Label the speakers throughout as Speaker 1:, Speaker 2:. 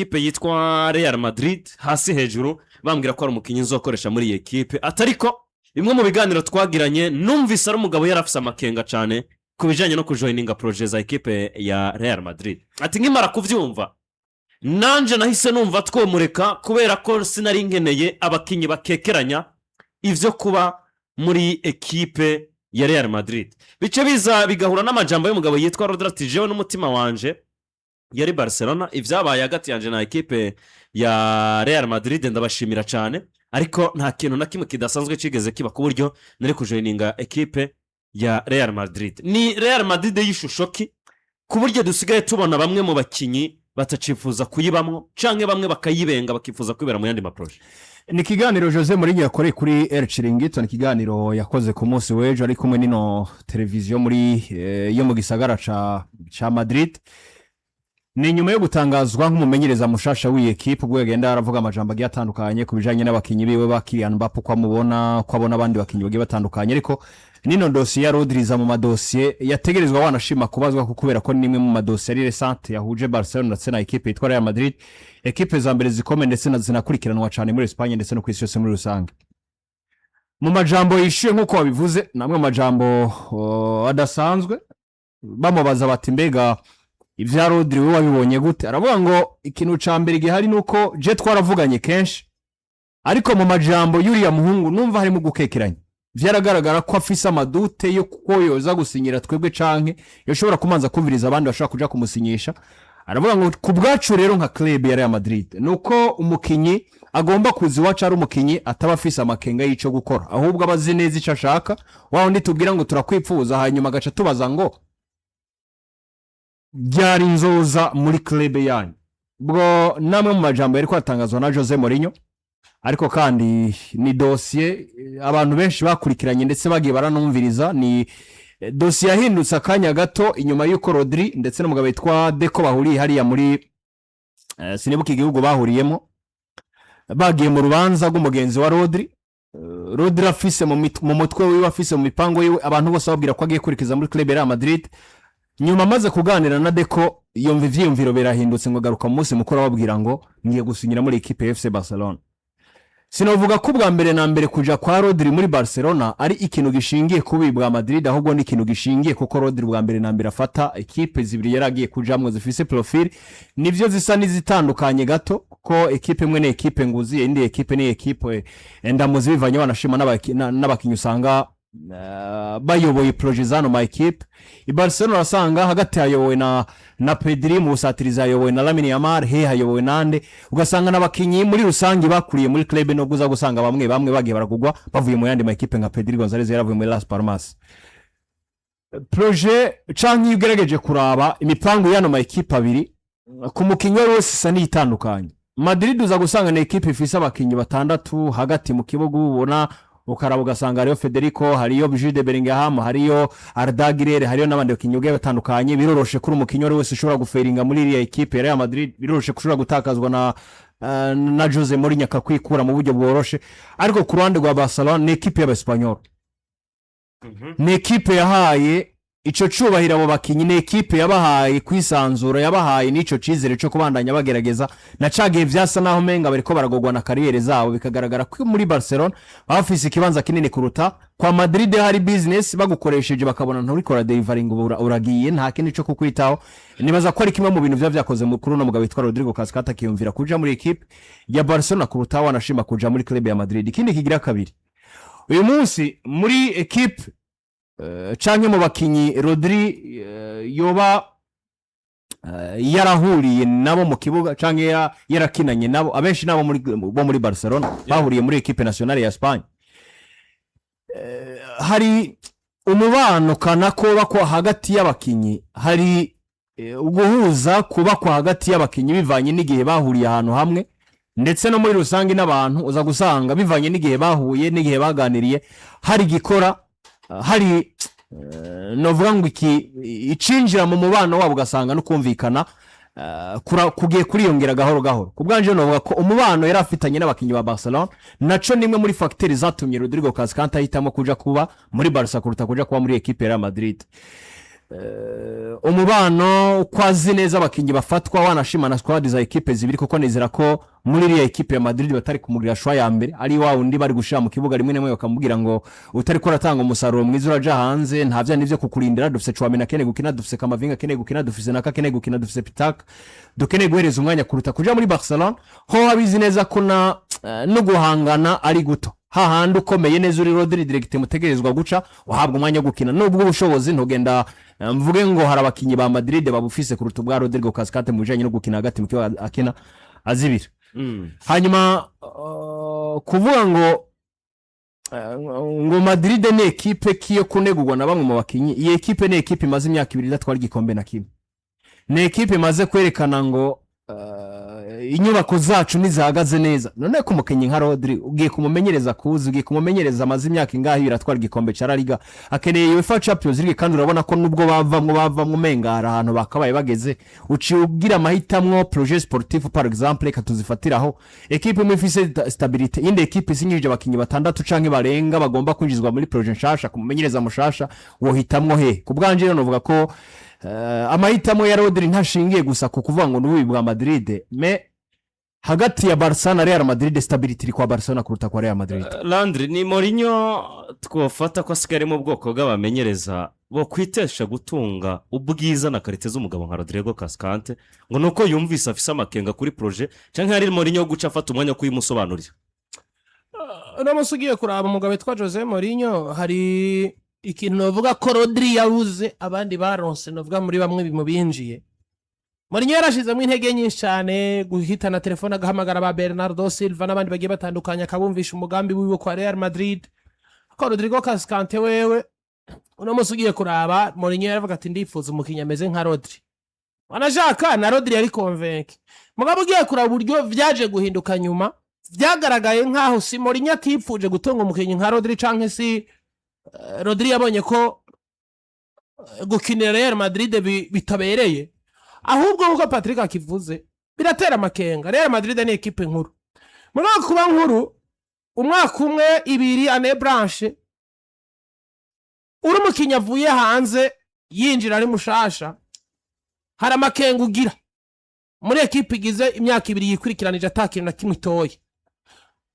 Speaker 1: Ekipe yitwa Real Madrid hasi hejuru bambwira ko ari umukinnyi nzokoresha muri iyi ekipe. Atariko bimwe mu biganiro twagiranye, numvise ari umugabo yari afise amakenga cyane ku bijyanye no kujoininga projet za ekipe ya Real Madrid. Ati nkimara kubyumva, nanje nahise numva twomureka, kubera ko sinari nkeneye abakinnyi bakekeranya ibyo kuba muri ekipe ya Real Madrid. Bice biza bigahura n'amajambo y'umugabo yitwa Rodri, ati jewe n'umutima wanje yari Barcelona. Ibyabaye hagati yanjye na ekipe ya Real Madrid, ndabashimira cyane, ariko nta kintu na kimwe kidasanzwe kigeze kiba ku buryo nari kujoininga ekipe ya Real Madrid. Ni Real Madrid y'ishusho ki, ku buryo dusigaye tubona bamwe mu bakinnyi batacifuza kuyibamwo, cyangwa bamwe bakayibenga, bakifuza kwibera mu yandi maprojets?
Speaker 2: Ni ikiganiro Jose Mourinho yakoreye kuri El Chiringuito. Ni ikiganiro yakoze ku munsi w'ejo ari kumwe n'ino televiziyo muri yo mu gisagara ca Madrid. Ni nyuma yo gutangazwa nk'umumenyereza mushasha w'iyi ekipe, ubwo yagenda aravuga amajambo agiye atandukanye ku bijanye n'abakinyi biwe ba Kylian Mbappe, uko amubona, uko abona abandi bakinyi bagiye batandukanye. Ariko nino dosiye ya Rodri iza mu madosiye yategerezwa wanashima kubazwa, ko kubera ko ni imwe mu madosiye ari récente yahuje Barcelona ndetse na ekipe yitwa Real Madrid, ekipe za mbere zikomeye ndetse zinakurikiranwa cyane muri Espagne ndetse no ku isi yose muri rusange. Mu majambo yishyuye, nk'uko wabivuze, ni amwe mu majambo adasanzwe. Bamubaza bati: "Mbega ibya Rodri we wabibonye gute?" Aravuga ngo ikintu cya mbere gihari ni uko je twaravuganye kenshi, ariko mu majambo y'uriya muhungu numva harimo gukekeranya. Byaragaragara ko afise amadoutes yo kuko yoza gusinyira twebwe canke yoshobora kumanza kumviriza abandi bashobora kuja kumusinyisha. Aravuga ngo ku bwacu rero nka club ya Real Madrid, ni uko umukinyi agomba kuza iwacu ari umukinyi ataba afise amakenga y'ico gukora, ahubwo aba azi neza ico ashaka. Wa wundi tubwira ngo turakwipfuza, hanyuma agaca tubaza ngo ryari nzoza muri club yanyu. Ubwo namwe mu majambo yari kwatangazwa na Jose Mourinho. Ariko kandi ni dosiye abantu benshi bakurikiranye ndetse bagiye baranumviriza. Ni dosiye yahindutse akanya gato inyuma y'uko Rodri ndetse n'umugabo witwa Deco bahuriye hariya muri sinibuka igihugu bahuriyemo, bagiye mu rubanza rw'umugenzi wa Rodri. Rodri afise mu mutwe wiwe, afise mu mipango yiwe, abantu bose babwira ko agiye kwerekeza muri club ya Real Madrid. Nyuma amaze kuganira na Deco, yumva ivyiyumviro birahindutse, ngo agaruka mu munsi mukuru ababwira ngo ngiye gusinyira muri ekipe ya FC Barcelona. Sinavuga ko ubwa mbere na mbere kuja kwa Rodri muri Barcelona ari ikintu gishingiye ku bubi bwa Madrid, ahubwo ni ikintu gishingiye kuko Rodri bwa mbere na mbere afata ekipe zibiri yari agiye kujamwo zifise profil nivyo zisa n'izitandukanye gato, kuko ekipe imwe ni ekipe nguzi, indi ekipe ni ekipe ndamuzi, bivanye wanashima n'abakinyi usanga bayoboye projet zano ma ekipe. I Barcelona urasanga hagati hayobowe na Pedri, mu busatirizi hayobowe na Lamine Yamal, he hayobowe nande? Ugasanga n'abakinyi muri rusange bakuriye muri club, nubwo uza gusanga bamwe bamwe bagiye baragugwa bavuye mu yandi ma ekipe, nka Pedri Gonzalez yaravuye muri Las Palmas. Projet canke iyo ugerageje kuraba imipango y'ano ma ekipe abiri, ku mukinyi uwo ari wese isa n'iyitandukanye. Madrid uza gusanga ni ekipe ifise abakinyi batandatu hagati mu kibuga, ubona ukaraba ugasanga hariyo Federico, hariyo Jude Bellingham, hariyo Arda Güler, hariyo n'abandi bakinyi bagiye batandukanye. Biroroshe kuri umukinyi uwo ari wese ushobora gufailinga muri iriya ekipe ya Real Madrid, biroroshe ko ushobora gutakazwa na Jose Mourinho akakwikura mu buryo bworoshe. Ariko ku ruhande rwa Barcelona, ni ekipe y'Abespanyol, ni ekipe yahaye ico cubahiro abo bakinyi, ni ekipe yabahaye kwisanzura, yabahaye n'ico cizere co kubandanya bagerageza na ca gihe vyasa naho umenga bariko baragogwa na carrière zabo. Bikagaragara ko muri Barcelona bafise ikibanza kinini kuruta kwa Madrid. Hari business, bagukoresheje bakabona nturikora delivering, ubu uragiye, nta kindi co kukwitaho. Nibaza ko ari kimwe mu bintu vya vyakoze kuri uno mugabo witwa Rodrigo Cascante, akiyumvira kuja muri ekipe ya Barcelona kuruta wanashima kuja muri club ya Madrid. Ikindi kigira kabiri, uyu munsi muri ekipe canke mu bakinyi Rodri yoba yarahuriye nabo mu kibuga canke yarakinanye nabo, abenshi nabo bo muri Barcelona bahuriye muri ekipe nationale ya Espagne. Hari umubano kana ko hagati y'abakinyi, hari uguhuza kuba kwa hagati y'abakinyi bivanye n'igihe bahuriye ahantu hamwe, ndetse no muri rusange n'abantu uza gusanga bivanye n'igihe bahuye n'igihe baganiriye, hari igikora, hari novuga ngo iki icinjira mu mubano wabo, ugasanga no kumvikana kugiye kuriyongera gahoro gahoro. Ku bwanje novuga ko umubano yari afitanye n'abakinyi ba Barcelona naco nimwe muri facteurs zatumye Rodrigo Cascante ahitamo kuja kuba muri Barca kuruta kuja kuba muri ekipe ya Real Madrid. Umubano uko azi neza abakinnyi bafatwa, wanashima na squad za ekipe zibiri, kuko nizera ko muri iriya ekipe ya Madrid batari kumugirira choix ya mbere, ari wa wundi bari gushira mu kibuga rimwe na rimwe bakamubwira ngo utari ko uratanga umusaruro mwiza uraja hanze, nta vya nivyo kukurindira. Dufise Tchouameni akeneye gukina, dufise Camavinga akeneye gukina, dufise Naka akeneye gukina, dufise Pitarque dukeneye guhereza umwanya kuruta kuja muri Barcelona ho abizi neza ko na no guhangana ari guto, hahandi ukomeye neza uri Rodri direct mutegerezwa guca uhabwa umwanya wo gukina, nubwo ubushobozi ntugenda mvuge ngo hari abakinyi ba Madrid babufise kuruta ubwa Rodrigo Cascante mu bijanye no gukina hagati mu kibuga akina azibira. Hanyuma kuvuga ngo Madrid ni ekipe kiyo kunegurwa na bamwe mu bakinyi, iyi ekipe ni ekipe imaze imyaka 2 idatwara igikombe na kimwe, ni ekipe imaze kwerekana ngo inyubako zacu ntizihagaze neza. None ko umukinnyi nka Rodri ugiye kumumenyereza kuza, ugiye kumumenyereza amaze imyaka ingahe biratwara igikombe cya La Liga, akeneye UEFA Champions League, kandi urabona ko nubwo bavamwo umenga hari ahantu bakabaye bageze, uciye ugira amahitamwo projet sportif. Par exemple, reka tuzifatiraho ekipe imwe ifise stabilité, iyindi ekipe isinyije abakinnyi batandatu canke barenga bagomba kwinjizwa muri projet nshasha kumumenyereza mushasha, wohitamwo he? Ku bwanje rero novuga ko amahitamo ya Rodri ntashingiye gusa ku kuvuga ngo n'ububi bwa Madrid, mais hagati ya Barca na Real Madrid stability iri kwa Barcelona kuruta kwa Real Madrid.
Speaker 1: Landry, ni Mourinho twafata ko asigaye ari mu bwoko bw'abamenyereza bo kwitesha gutunga ubwiza na qualité z'umugabo nka Rodrigo Cascante ngo ni uko yumvise afise amakenga kuri projet, cyangwa hari Mourinho wo guca afata umwanya wo kuyimusobanurira?
Speaker 3: Uno munsi ugiye kuraba umugabo witwa Jose Mourinho, hari ikintu navuga ko Rodri yabuze abandi baronse. Navuga muri bamwe mu binjiye, Mourinho yarashizemo intege nyinshi cyane, guhitana telefone agahamagara ba Bernardo Silva n'abandi bagiye batandukanye, akabumvisha umugambi wiwe kwa Real Madrid. Ko Rodrigo Cascante wewe, uno munsi ugiye kuraba, Mourinho yaravuga ati: "Ndifuza umukinnyi ameze nka Rodri." Wanashaka na Rodri yari convaincu. Mugabo ugiye kuraba uburyo vyaje guhinduka nyuma, vyagaragaye nkaho si Mourinho atipfuje gutunga umukinnyi nka Rodri, canke si Rodri yabonye ko gukinira Real Madrid bitabereye, ahubwo nkuko Patrick akivuze, biratera amakenga. Real Madrid ni ekipe nkuru. Mugabo kuba nkuru umwaka umwe, 2, année blanche, uri umukinnyi avuye hanze yinjira ari mushasha, hari amakenga ugira muri ekipe igize imyaka 2 yikurikiranije ata kintu na kimwe itoye.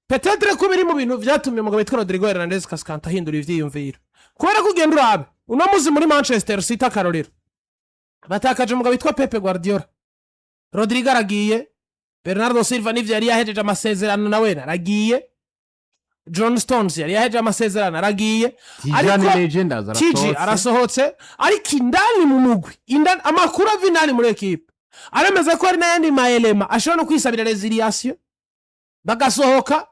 Speaker 3: Peut-être ko biri mu bintu vyatumye umugabo witwa Rodrigo Hernandez Cascante ahindura ivyiyumviro, kubera ko ugenda urabe uno muzi muri Manchester City, akarorero, batakaje umugabo witwa Pep Guardiola, Rodrigo aragiye, Bernardo Silva nivyo yari yahejeje amasezerano nawe aragiye, John Stones yari yahejeje amasezerano aragiye.
Speaker 2: Tijani
Speaker 3: Ariko
Speaker 2: Legend
Speaker 3: Tiji
Speaker 2: arasohotse.
Speaker 3: Arasohotse, ariko indani mu mugwi, indani amakuru ava indani muri ekipe aremeza ko hari n'ayandi ma éléments ashobora no kwisabira résiliation, bagasohoka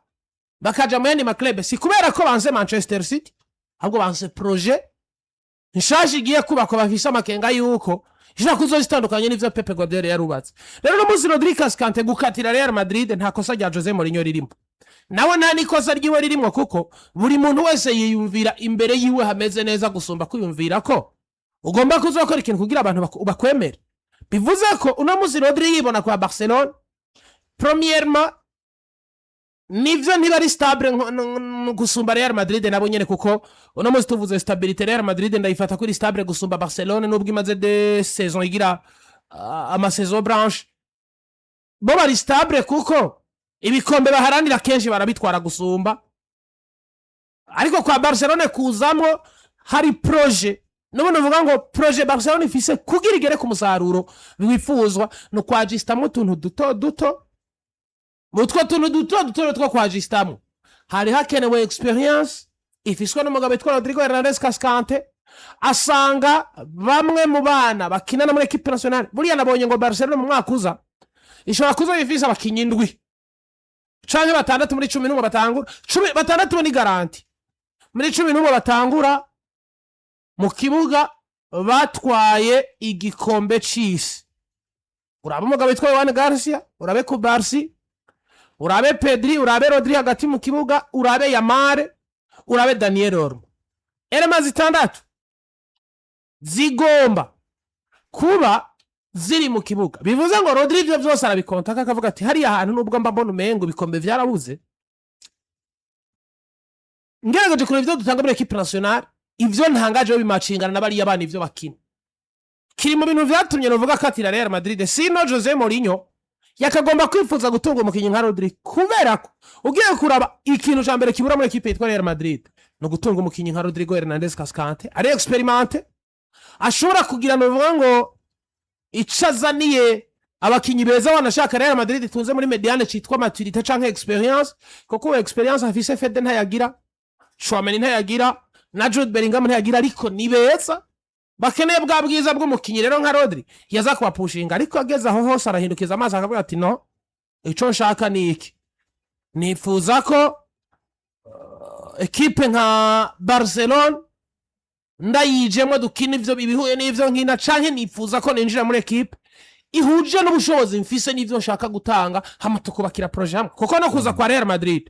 Speaker 3: bakaja mu yandi ma clubs, si kubera ko banse Manchester City, ahubwo banse projet nshasha igiye kubakwa, bafise amakenga yuko ishobora kuzoza itandukanye n'ivyo Pep Guardiola yarubatse. Rero uno munsi Rodri Cascante gukatira Real Madrid, nta kosa rya Jose Mourinho ririmo, nawe nta n'ikosa ryiwe ririmo, kuko buri muntu wese yiyumvira imbere yiwe hameze neza gusumba kwiyumvira ko ugomba kuzokora ikintu kugira abantu bakwemere. Bivuze ko uno munsi Rodri yibona kwa Barcelona, premièrement nivyo ntibari stable gusumba Real Madrid nabo nyene, kuko uno munsi tuvuze stabilité, Real Madrid ndayifata kuri stable gusumba Barcelona, nubwo imaze deux saisons igira ama saisons blanches. Bo bari stable kuko ibikombe baharanira kenshi barabitwara gusumba. Ariko kwa Barcelone kuzamwo hari projet, n'ubundi uvuga ngo projet Barcelone ifise kugira igere ku musaruro wifuzwa ni ukwajisitamwo utuntu duto duto. Mu two tuntu duto duto two kwajisitamwo hari hakenewe expérience ifiswe n'umugabo witwa Rodrigo Hernandez Cascante. Asanga bamwe mu bana bakinana muri équipe nationale. Buriya nabonye ngo Barcelone mu mwaka uza ishobora kuza ifise abakinyi indwi canke batandatu muri 11 batangura. Cumi batandatu ni garantie muri 11 batangura mu kibuga batwaye igikombe c'isi. Urabe umugabo witwa Joan Garcia, urabe Cubarsi, urabe Pedri, urabe Rodri hagati mu kibuga, urabe Yamal, urabe Daniel Olmo. Éléments zitandatu zigomba kuba ziri mu kibuga. Bivuze ngo Rodri ivyo vyose arabikontaka, akavuga ati: "Hariya hantu nubwo mba mbona umengo ibikombe vyarabuze, ngerageje kureba ivyo dutanga muri équipe nationale, ivyo ntangajeho bimacingana na bariya bana ivyo bakina." Kiri mu bintu vyatumye novuga akatira Real Madrid. Sino Jose Mourinho yakagomba kwifuza gutunga umukinnyi nka Rodri, kubera ko ugiye kuraba, ikintu ca mbere kibura muri ekipe yitwa Real Madrid ni ugutunga umukinnyi nka Rodrigo Hernandez Cascante, ari expérimenté, ashobora kugira, novuga ngo, ico azaniye abakinyi beza wanashaka Real Madrid itunze muri médiane, citwa maturité canke expérience, kuko ubu expérience afise Fede ntayagira, Tchouameni ntayagira, na Jude Bellingham ntayagira, ariko ni beza, bakeneye bwa bwiza bw'umukinyi rero nka Rodri yaza kubapushinga. Ariko ageze aho hose arahindukiza amaso, akavuga ati: "No, ico nshaka ni iki? Nifuza ko ekipe nka Barcelona ndayijemo, dukina ivyo ibihuye n'ivyo nkina, canke nifuza ko ninjira muri ekipe ihuje n'ubushobozi mfise n'ivyo nshaka gutanga, hama tukubakira projet hamwe." Kuko no kuza kwa Real Madrid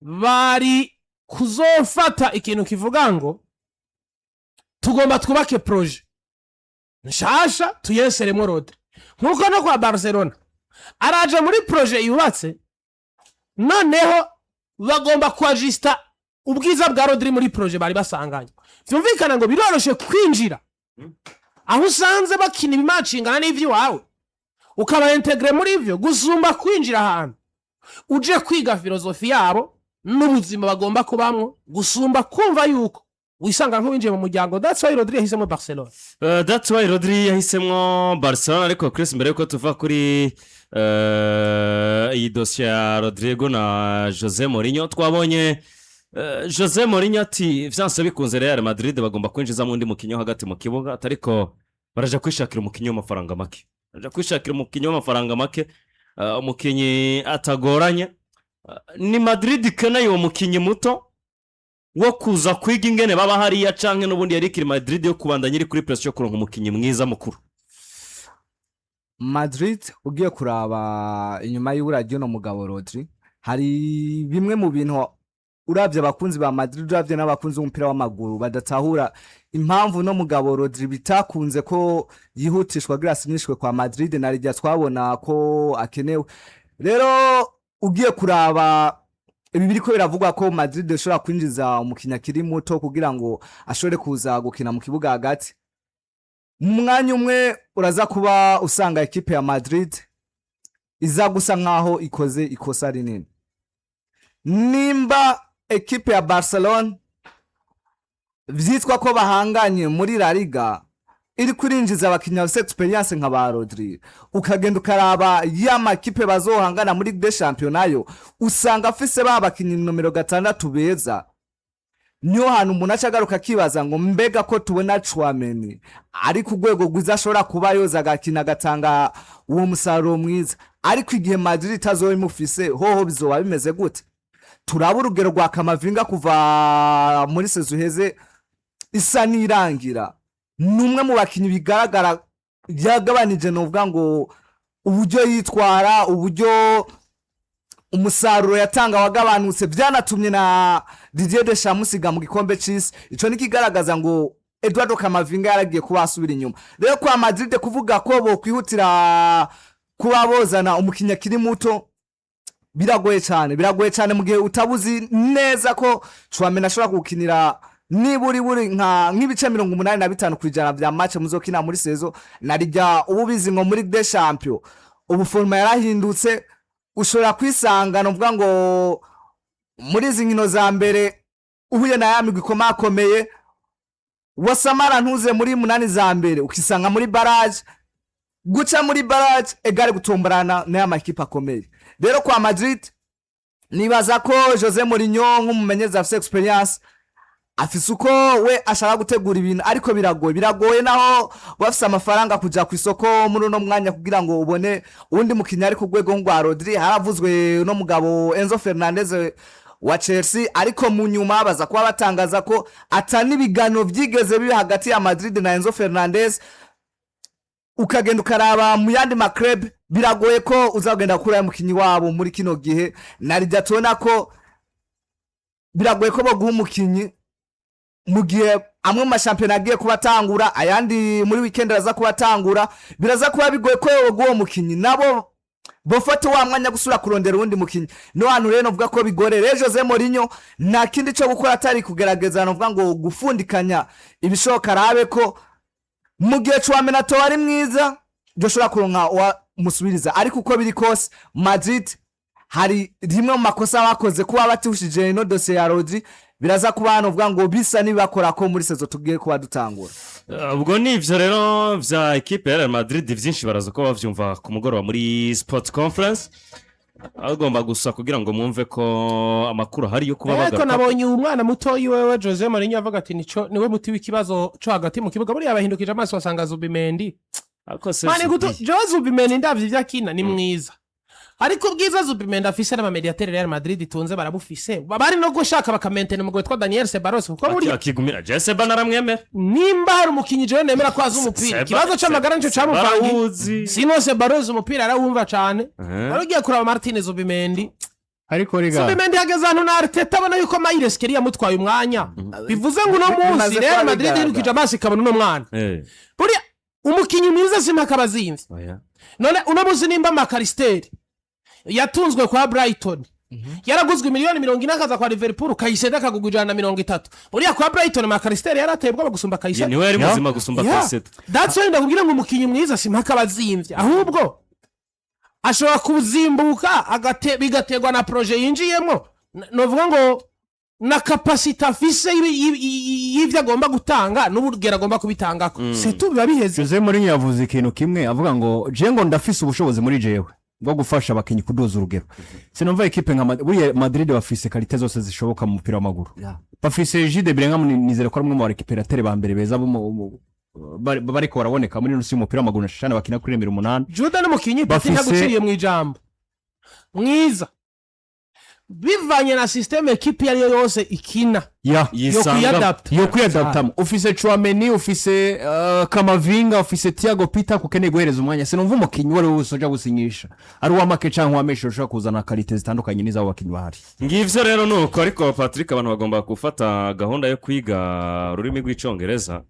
Speaker 3: bari kuzofata ikintu kivuga ngo tugomba twubake projet nshasha, tuyeseremo Rodri, nkuko no kwa Barcelona araje muri projet yubatse, noneho bagomba kwajista ubwiza bwa Rodri muri projet bari basanganye. Vyumvikana ngo biroroshe kwinjira aho usanze bakina ibimacingana n'ivy'iwawe, ukaba intégré muri ivyo, gusumba kwinjira ahantu uje kwiga philosophie yabo n'ubuzima bagomba kubamwo, gusumba kumva yuko wisanga nk'uwinjiye mu muryango. That's why Rodri yahisemo Barcelona.
Speaker 1: That's why Rodri yahisemo Barcelona. Ariko Chris, mbere yuko tuva kuri iyi dosiye ya Rodrigo na Jose Mourinho, twabonye Jose Mourinho ati vyanse bikunze Real Madrid bagomba kwinjizamo undi mukinnyi wo hagati mu kibuga, ariko baraja kwishakira umukinnyi w'amafaranga make, baraja kwishakira umukinnyi w'amafaranga make, umukinnyi atagoranye. Ni Madrid ikeneye uwo mukinnyi muto wo kuza kwiga ingene baba hariya, canke n'ubundi yari ikiri Madrid yo kubandanya iri kuri pression yo kuronka umukinnyi mwiza mukuru?
Speaker 4: Madrid, ugiye kuraba inyuma y'ibura ry'uno mugabo Rodri, hari bimwe mu bintu uravye abakunzi ba Madrid, uravye n'abakunzi b'umupira w'amaguru badatahura impamvu no mugabo Rodri bitakunze ko yihutishwa kugira asinyishwe kwa Madrid, na rijya twabona ko akenewe. Rero ugiye kuraba ibi biriko biravugwa ko Madrid ishobora kwinjiza umukinnyi akiri muto kugira ngo ashobore kuza gukina mu kibuga hagati, mu mwanya umwe uraza kuba usanga ekipe ya Madrid iza gusa nkaho ikoze ikosa rinini. Nimba ekipe ya Barcelona vyitwa ko bahanganye muri La Liga iri kurinjiza abakinnyi bafise expérience nka ba Rodri, ukagenda ukaraba ya makipe bazohangana muri Ligue des Champions, nayo usanga afise ba bakinnyi nomero 6 beza, niyo hantu umuntu aca agaruka akibaza ngo mbega ko tubona Tchouameni ari ku rwego rwiza, ashobora kuba yoza agakina agatanga uwo musaruro mwiza, ariko igihe Madrid itazoba imufise hoho bizoba bimeze gute? Turaba urugero rwa Camavinga kuva muri saison iheze isa n'irangira, ni umwe mu bakinnyi bigaragara yagabanije, novuga ngo uburyo yitwara, uburyo umusaruro yatanga wagabanutse, byanatumye na Didier Deschamps amusiga mu gikombe c'isi. Ico nikigaragaza ngo Eduardo Camavinga yaragiye kuba asubira inyuma. Rero kwa Madrid kuvuga ko bokwihutira kuba bozana umukinnyi akiri muto biragoye cyane, biragoye cyane mu gihe utabuzi neza ko Tchouameni ashobora gukinira niburi buri nka nk'ibice 85% vya match muzokina muri saison, na rijya uba ubizi ngo muri Ligue des Champions ubu forme yarahindutse, ushobora kwisanga, novuga ngo muri izi nkino za mbere uhuye na ya migwi ikomakomeye, wasamara ntuze muri munani za mbere, ukisanga muri barrage. Guca muri barrage égale gutomborana n'aya makipe akomeye. Rero kwa Madrid nibaza ko Jose Mourinho nk'umumenyereza afise expérience, afise uko we ashaka gutegura ibintu, ariko biragoye, biragoye naho bafise amafaranga kuja ku isoko muri uno mwanya kugira ngo ubone uwundi mukinnyi ari ku rwego rwa Rodri. Haravuzwe uno mugabo Enzo Fernandez wa Chelsea, ariko mu nyuma baza kuba batangaza ko ata n'ibiganiro vyigeze biba hagati ya Madrid na Enzo Fernandez. Ukagenda ukaraba mu yandi ma club, biragoye ko uzagenda gukurayo umukinnyi wabo muri kino gihe. Narijya tubona ko biragoye ko baguha umukinnyi mu gihe amwe mu mashampiyona agiye kuba atangura, ayandi muri weekend araza kuba atangura, biraza kuba bigoye ko boguha uwo mukinnyi, nabo bofata wa mwanya gusubira kurondera uwundi mukinnyi. No hantu rero novuga ko bigore. Rero Jose Mourinho nta kindi cyo gukora atari kugerageza, novuga ngo gufundikanya ibishoboka, arabe ko Mu gihe Tchouaméni atoba ari mwiza, dushobora kuronka uwamusubiriza. Ariko uko biri kose, Madrid hari rimwe mu makosa bakoze kuba batushije ino dosiye ya Rodri. Biraza kuba hano uvuga ngo bisa n'ibibakora ko muri saison tugiye kuba dutangura.
Speaker 1: Ubwo ni ibyo rero bya ekipe ya Real Madrid. Byinshi baraza kuba babyumva ku mugoroba muri sport conference. Agomba gusa kugira ngo mwumve ko amakuru ahari yo kuba
Speaker 3: Ariko
Speaker 1: bagaruka.
Speaker 3: nabonye umwana mutoyi wewe Jose Mourinho avuga ati nico niwe muti w'ikibazo co hagati mu kibuga. Buriya bahindukije amaso basanga Zubimendi.
Speaker 1: Ariko se
Speaker 3: Mani guto
Speaker 1: Zubi-
Speaker 3: Joe Zubimendi, ndavye ivyo akina, ni mwiza, ariko ubwiza Zubimendi afise n'ama médiateurs Real Madrid itunze barabufise. Bari no gushaka bakamentena umugwi witwa Daniel Ceballos, kuko buriya
Speaker 1: akigumira Jesse naramwemera.
Speaker 3: Nimba hari umukinyi jewe nemera ko azi umupira, ikibazo c'amagara nico camuvangiye.
Speaker 1: Barawuzi.
Speaker 3: Sino Ceballos umupira arawumva cane. Wari ugiye kuraba Martin Zubimendi.
Speaker 2: Ariko riga
Speaker 3: Zubimendi hageze ahantu na Arteta abona yuko Myles Kelly yamutwaye umwanya. Bivuze ngo uno munsi
Speaker 4: Bimaze
Speaker 3: Real
Speaker 4: kuba
Speaker 3: Madrid
Speaker 4: bigaragara.
Speaker 3: yirukije amaso ikabona uno mwana. Buriya umukinyi mwiza simpaka aba azimvye.
Speaker 1: Oya.
Speaker 3: None uno munsi nimba Mac Allister yatunzwe kwa Brighton, yaraguzwe miliyoni 40, akaza kwa Liverpool, Caicedo akagugwa 130, buriya kwa Brighton Mac Allister yarateye ubwoba gusumba Caicedo.
Speaker 1: Niwe yari muzima gusumba Caicedo.
Speaker 3: That's why ndakubwira ngo umukinyi mwiza simpaka aba azimvye, ahubwo ashobora kuzimbuka bigaterwa na projet yinjiyemo. Novuga ngo na capacité afise y'ivyo agomba gutanga n'urugero agomba kubitangako, c'est tout, biba biheze.
Speaker 2: Jose Mourinho yavuze ikintu kimwe, avuga ngo je ngo ndafise ubushobozi muri jewe bwo gufasha abakinnyi kuduza urugero. Sinumva ekipe nka buriya Madrid bafise qualité zose zishoboka mu mupira w'amaguru. Bafise Jude Bellingham, nizere ko ari umwe mu ba récupérateurs ba mbere beza bo bariko baraboneka muri nusi y'umupira w'amaguru, na cyane bakina kuri nimero 8.
Speaker 3: Jude n'umukinyi pati ntaguciriye mu ijambo mwiza, bivanye na système ekipe iyo ariyo yose ikina
Speaker 2: ya
Speaker 3: yo
Speaker 1: Yisanga
Speaker 3: kwiyadapta.
Speaker 2: Yo kwiyadaptamo. Ufise Tchouaméni, ufise Camavinga, ufise Thiago Pita kukeneye guhereza umwanya. Sinumva umukinnyi uwo ari we wese uja gusinyisha, ari uwamake canke uwameshe, ushobora kuzana qualité zitandukanye n'iz'abo bakinnyi bahari.
Speaker 1: Ngibyo rero ni uko. Ariko Patrick, abantu bagomba gufata gahunda yo kwiga ururimi rw'icyongereza.